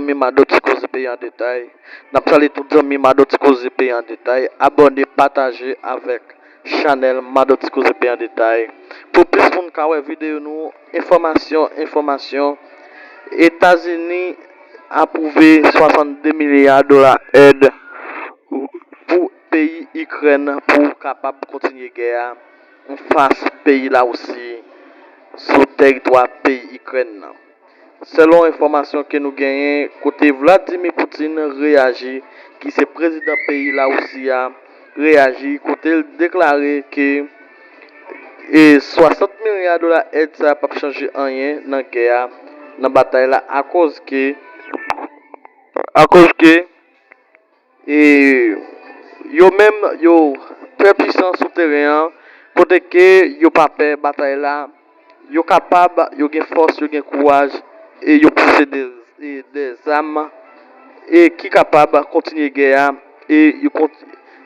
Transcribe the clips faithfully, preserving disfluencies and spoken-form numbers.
zanmi Mado Ti Koze Peyi an Detay. N ap salye tout zanmi Mado Ti Koze Peyi an Detay. Abòne, pataje avèk chanèl Mado Ti Koze Peyi an Detay. Pou plis moun ka wè videyo nou, enfòmasyon, enfòmasyon. Etazini apwouve swasannde milya dola èd pou peyi Ikrèn pou kapab kontinye gè a anfas peyi Lawousi sou tèritwa peyi Ikrèn nan. Selon enfòmasyon ke nou genyen, kote Vladimir Putin reyaji, ki se prezidan peyi Lawousi a, reyaji, kote l deklare ke e swasant milya dola èd sa p ap chanje anyen nan gè a, nan batay la, akoz ke, akoz ke e yo menm, yo trè pwisan sou teren an, kote ke yo pa pè batay la, yo kapab, yo gen fòs, yo gen kouraj, e yo posede e de zam e ki kapab kontinye gè a, e yo kont-,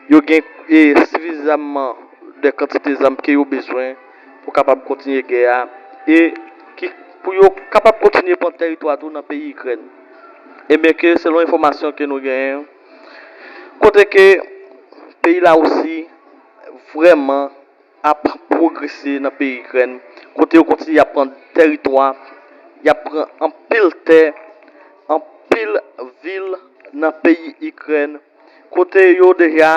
yo gen e sifizamman de kantite zam ke yo bezwen pou kapab kontinye gè a, e ki, pou yo kapab kontinye pran tèritwa tou nan peyi Ikrèn. Ebyen ke selon enfòmasyon ke nou genyen, kote ke peyi Lawousi vrèman ap pwogrese nan peyi Ikrèn, kote yo kontinye ap pran tèritwa, y ap pran anpil tè, anpil vil nan peyi Ikrèn, kote yo deja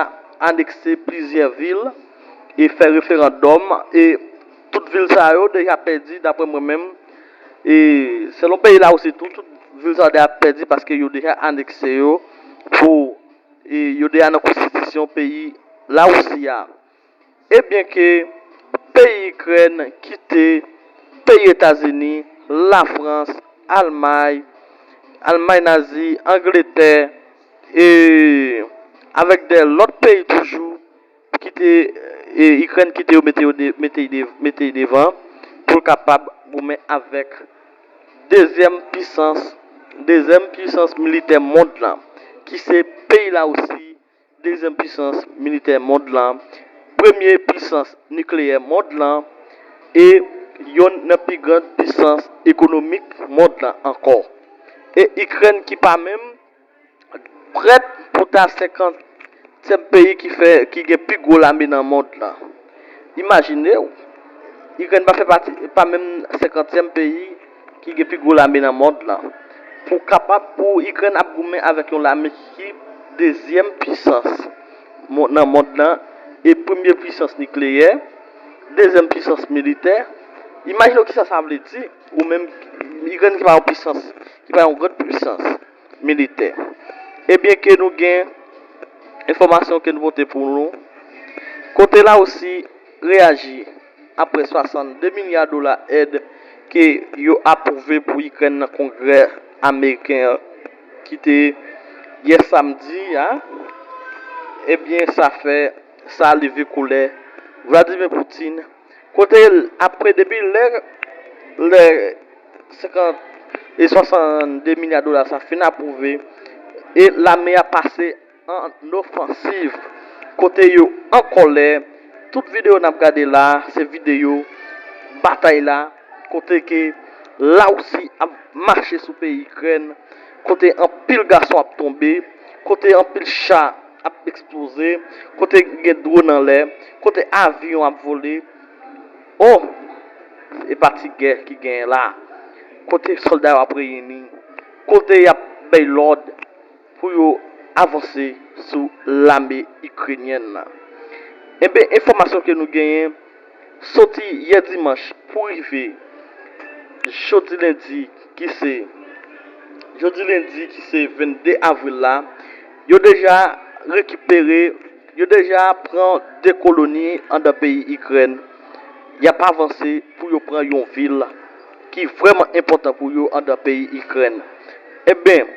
anekse plizyè vil e fè referandòm, e tout vil sa yo deja pèdi, daprè mwen menm, e selon peyi Lawousi tou, tout vil sa yo deja pèdi paske yo deja anekse yo pou, e yo deja nan konstitisyon peyi Lawousi a. Ebyen ke peyi Ikrèn kite peyi Etazini, Lafrans, Almay, Almay nazi, Angletè, e avèk de lòt peyi toujou, kite, e Ikrèn kite yo, mete yo de-, mete y de-, mete y devan pou l kapab goumen avèk dezyèm pisans, dezyèm pisans militè mond lan, ki se peyi Lawousi, dezyèm pisans militè mond lan, premye pisans nikleyè mond lan, e yonn nan pi gran pisans ekonomik mond lan ankò. E Ikrèn ki pa menm prèt pou ta senkantyèm peyi ki fè, ki gen pi gwo lame nan mond lan. Imajine w, Ikrèn pa fè pati, pa menm senkantyèm peyi ki gen pi gwo lame nan mond lan. Pou kapab, pou Ikrèn ap goumen avèk yon lame ki dezyèm pisans mo-, nan mond lan, e premye pisans nikleyè, dezyèm pisans militè. Imajine w kisa sa vle di, ou menm Ikrèn ki pa yon pisans, ki pa yon gran pisans militè. Ebyen ke nou gen enfòmasyon ke nou pote pou nou. Kote Lawousi reyaji apre swasannde milya dola èd ke yo apwouve pou Ikrèn nan Kongrè ameriken an, ki te yè samdi a, ebyen sa fè, sa leve kolè Vladimir Putin, kote l, apre, depi lè, lè senkant e swasannde milya dola sa fin apwouve, e lame a pase an ofansiv, kote yo an kòlè. Tout videyo n ap gade la, se videyo batay la, kote ke Lawousi ap mache sou peyi Ikrèn, kote anpil gason ap tonbe, kote anpil cha ap eksploze, kote gen dwòn anlè, kote avyon ap vole. Oh, e pa ti gè ki genyen la. Kote sòlda yo ap reyini, kote y ap bay lòd pou yo avanse sou lame ikrenyèn nan. Enben, enfòmasyon ke nou genyen, soti yè dimanch pou rive jodi lendi, ki se, jodi lendi, ki se vennde avril la, yo deja rekipere, yo deja pran de koloni anndan peyi Ikrèn. Y ap avanse pou yo pran yon vil ki vrèman enpòtan pou yo anndan peyi Ikrèn. Enben,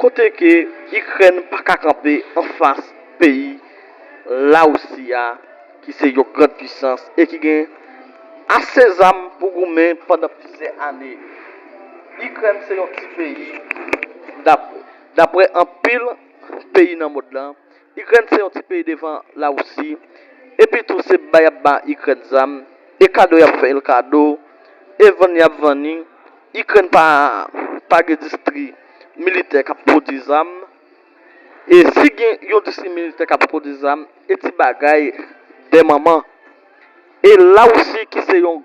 kote ke Ikrèn pa ka kanpe anfas peyi Lawousi a, ki se yon gran pisans e ki gen ase zam pou goumen pandan plizyè ane. Ikrèn se yon ti peyi, dap-, daprè anpil peyi nan mond lan, Ikrèn se yon ti peyi devan Lawousi, epi tou se bay y ap ba Ikrèn zam, e kado y ap fè l kado, e vann y ap vann li. Ikrèn pa, pa gen distri militè k ap pwodui zam. E si gen yon distri militè k ap pwodui zam, e ti bagay dè manman. E Lawousi ki se yon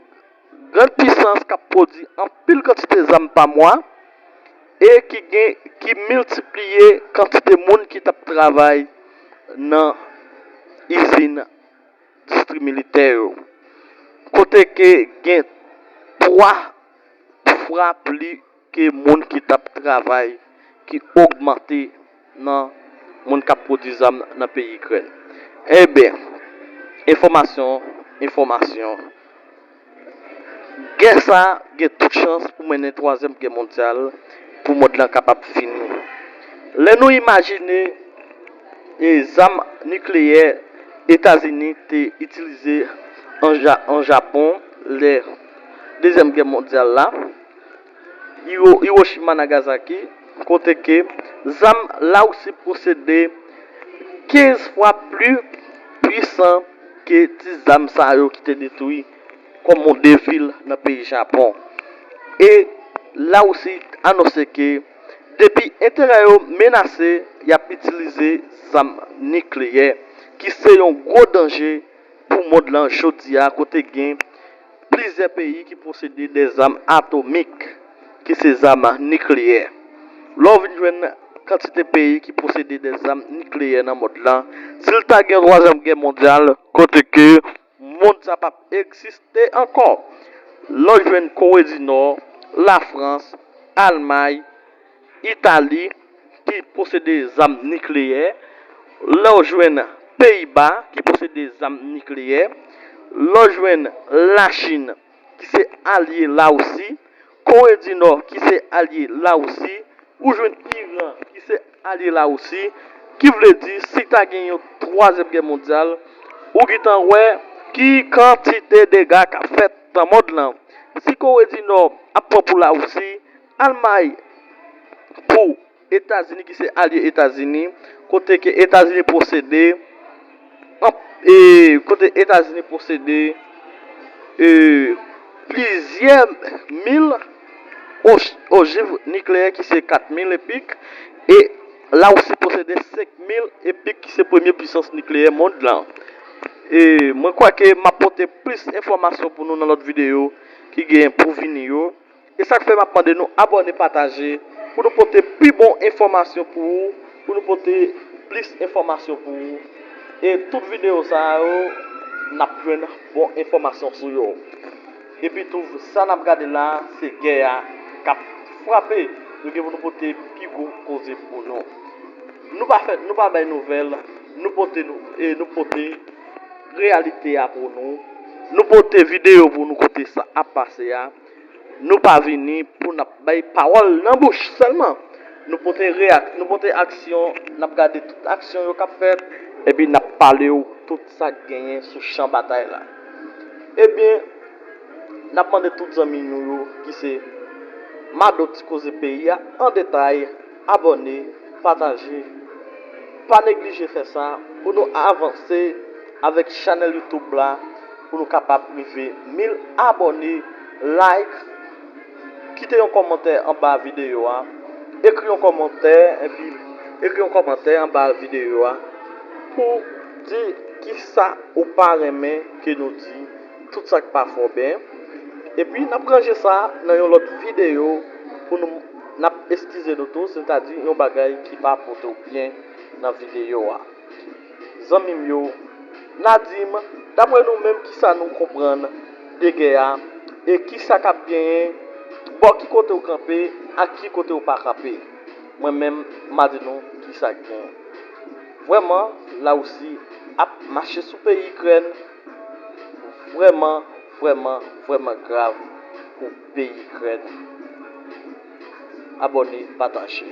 grann pisans k ap pwodui anpil kantite zam pa mwa e ki gen, ki miltipliye kantite moun ki t ap travay nan izin distri militè yo, kote ke gen twa fwa pli ke moun ki t ap travay ki ogmante nan moun k ap pwodui zam nan peyi Ikrèn. Ebyen, enfòmasyon, enfòmasyon. Gè sa a gen tout chans pou mennen twazyèm gè mondyal, pou mond lan kapab fini. Lè nou imajine e zam nikleyè Etazini te itilize an, Ja- an Japon lè Dezyèm Gè Mondyal la, Hiro- Hiroshima, Nagasaki, kote ke zam Lawousi posede kenz fwa pli pwisan ke ti zam sa yo ki te detwi kòm yon de vil nan peyi Japon. E Lawousi anonse ke depi enterè yo menase, y ap itilize zam nikleyè, ki se yon gwo danje pou mond lan jodi a, kote gen plizyè peyi ki posede de zam atomik, ki se zam nikleyè. Lè w vin jwenn kantite peyi ki posede de zam nikleyè nan mond lan, si l ta gen twazyèm gè mondyal, kote ke mond sa p ap egziste ankò. Lè w jwenn Kore di Nò, Lafrans, Almay, Itali ki posede zam nikleyè, lè w jwenn Peyiba ki posede zam nikleyè, lè w jwenn Lachin ki se alye Lawousi, Kore di Nò ki se alye Lawousi, ou jwenn Iran ki se alye Lawousi, ki vle di si ta gen yon twazyèm gè mondyal, ou gentan wè ki kantite dega k ap fèt nan mond lan. Si Kore di Nò ap pran pou Lawousi, Almay pou Etazini ki se alye Etazini, kote ke Etazini posede e kote Etazini posede e plizyè mil oj- ojiv nikleyè ki se kat mil epik, e Lawousi posede senk mil epik ki se premye pwisans nikleyè mond lan. E mwen kwè ke m ap pote plis enfòmasyon pou nou nan lòt videyo ki gen pou vini yo. E sa k fè m ap mande nou abòne, pataje, pou nou pote pi bon enfòmasyon pou ou, pou nou pote plis enfòmasyon pou ou. E tout videyo sa yo, n ap jwenn bon enfòmasyon sou yo. Epi tou, sa n ap gade la, se gè a k ap frape. Nou gen pou nou pote pi gwo koze pou nou. Nou pa fè, nou pa bay nouvèl, nou pote nou, e nou pote reyalite a pou nou. Nou pote videyo pou nou koute sa ap pase a. Nou pa vini pou n ap bay pawòl nan bouch sèlman. Nou pote reyak- nou pote aksyon, n ap gade tout aksyon yo k ap fèt, epi n ap pale w tout sa k genyen sou chan batay la. Ebyen, n ap mande tout zanmi nou yo ki se Mado Ti Koze Peyi a an detay, abòne, pataje. Pa neglije fè sa pou nou avanse avèk chanèl YouTube la, pou nou kapab rive mil abòne, like, kite yon kòmantè anba videyo a, ekri yon kòmantè, epi ekri yon kòmantè anba videyo a pou di kisa ou pa renmen ke nou di, tout sa k pa fè w byen. Epi n ap ranje sa nan yon lòt videyo pou nou, n ap eskize nou tou, sètadi yon bagay ki pa pote w byen nan videyo a. Zanmi m yo, n a di m, daprè nou menm, kisa nou konprann de gè a, e kisa k ap genyen, bò ki kote w kanpe, ak ki kote w pa kanpe. Mwen menm, m a di nou kisa k genyen. Vrèman, Lawousi ap mache sou peyi Ikrèn. Vrèman, vrèman, vrèman grav pou peyi Ikrèn. Abòne, pataje.